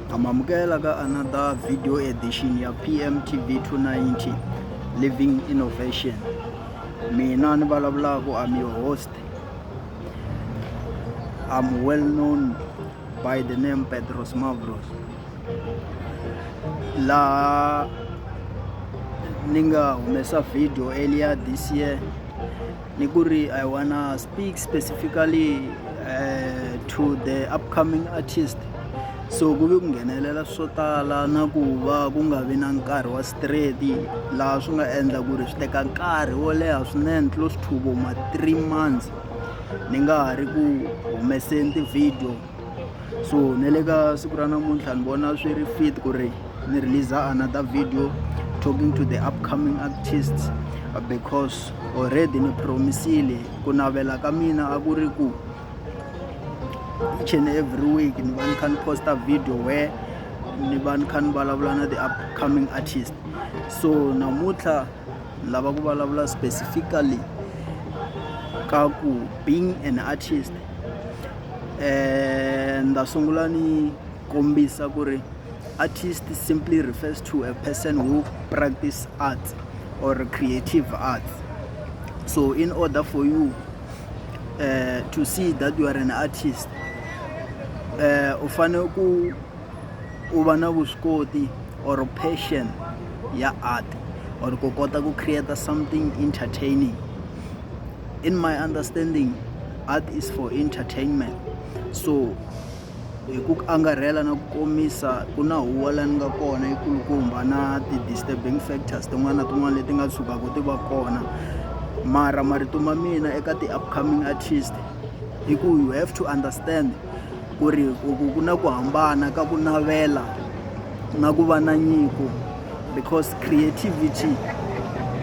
Amamukela ka another video edition ya PMTV 290 Living Innovation. Mina ni vulavulaka I'm your host. I'm well known by the name Petros Mavros. Laha ni nga humesa video earlier this year ni ku ri I wanna speak specifically to the upcoming artist so ku ve ku nghenelela swo tala na ku va ku nga vi na nkarhi wa straight laha swi nga endla ku ri swi teka nkarhi wo leha swinene close to vo ma 3 months ni nga ha ri ku humeseni ti-video. So na le ka siku ra namuntlha ni vona swi ri fit ku ri ni release another video talking to the upcoming artists, because already ni promisile ku navela ka mina a ku ri ku each and every week ni va ni kha ni posta video where ni va ni kha ni vulavula na the upcoming artist. So namuntlha ni lava ku vulavula specifically ka ku being an artist. Ni ta sungula ni kombisa ku ri artist simply refers to a person who practice arts or creative arts. So in order for you to see that you are an artist, u fanele ku u va na vuswikoti or passion ya art or ku kota ku create something entertaining. In my understanding, art is for entertainment. So hi ku angarhela na ku komisa, ku na huwa laha ni nga kona yikulukumba na ti-disturbing factors tin'wana na tin'wana leti nga tshukaka ti va kona, mara marito ma mina eka ti-upcoming artist i ku you have to understand ku ri ku na ku hambana ka ku navela na ku va na nyiko, because creativity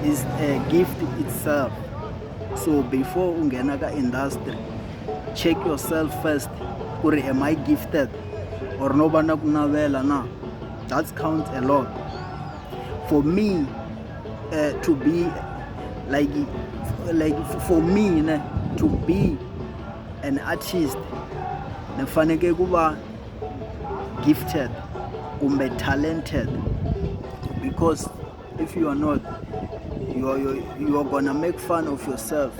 is a gift itself. So before u nghena ka industry, check yourself first ku ri am I gifted or no va na ku navela na. That counts a lot for me, to be like for me ne, to be an artist ni fanekele ku va gifted kumbe talented, because if you are not, you are gonna make fun of yourself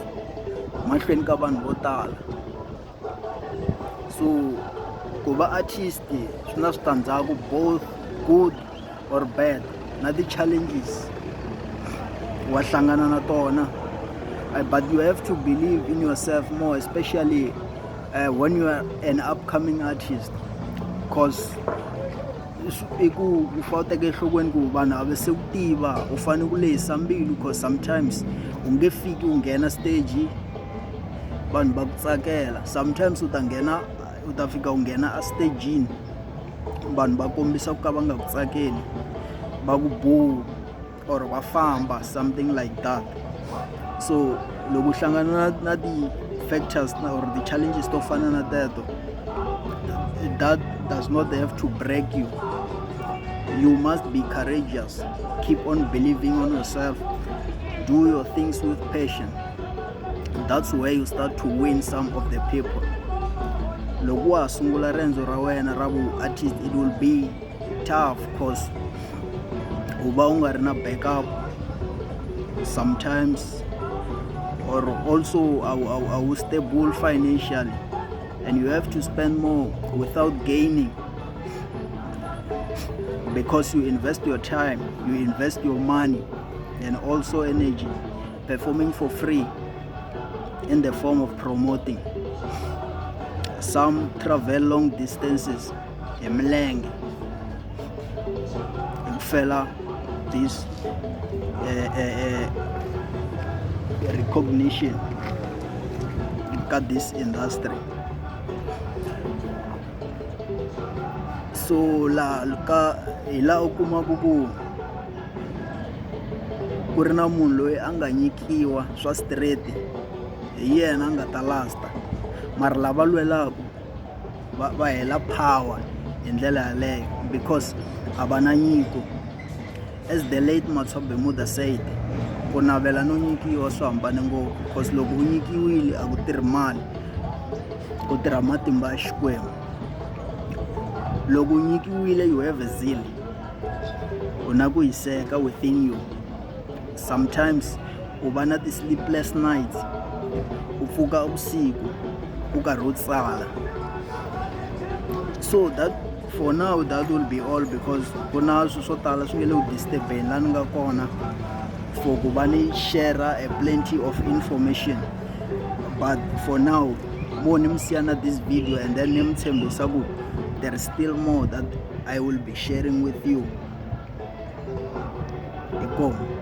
mahlweni ka vanhu vo tala. So ku va artist swi na switandzhaku, both good or bad, na ti-challenges wa hlangana na tona, but you have to believe in yourself more, especially when you are an upcoming artist, 'cause i ku u fanele u teka enhlokweni ku vanhu a va se ku tiva. U fanele ku lehisa mbilu, 'cause sometimes u nge fiki u nghena stage vanhu va ku tsakela. Sometimes u ta nghena, u ta fika u nghena a stagini, vanhu va kombisa ku ka va nga ku tsakeli, va ku boo or va famba, something like that. So loko u hlangana na ti-factors na or ti-challenges to fana na teto, that does not have to break you. You must be courageous, keep on believing on yourself, do your things with passion. That's where you start to win some of the people. Loko wa ha sungula riendzo ra wena ra vu-artist, it will be tough, 'cause u va u nga ri na backup sometimes, or also a wu stable financially, and you have to spend more without gaining, because you invest your time, you invest your money and also energy performing for free in the form of promoting. Some travel long distances hi milenge hi ku fela this recognition ka this industry. So laha ka hi laha u kumaka ku ku ri na munhu loyi a nga nyikiwa swa straight, hi yena a nga ta last-a, mara lava lwelaka va hela power hi ndlela yaleyo, because a va na nyiko. As the late Matshobe Muda said, ku navela no nyikiwa swi hambane ngopfu, 'cause loko u nyikiwile a ku tirhi mali, ku tirha matimba ya Xikwembu. Loko u nyikiwile you have a zeal u na ku hiseka within you. Sometimes u va na ti-sleepless nights u pfuka vusiku u karhi u tsala. So that for now that will be all because ku na swilo swo tala swi nge le ku disturb-eni laha ni nga kona for ku va ni share a plenty of information. But for now mo ni mi siya na this video and then ni mi tshembisa ku there is still more that I will be sharing with you. Inkomu.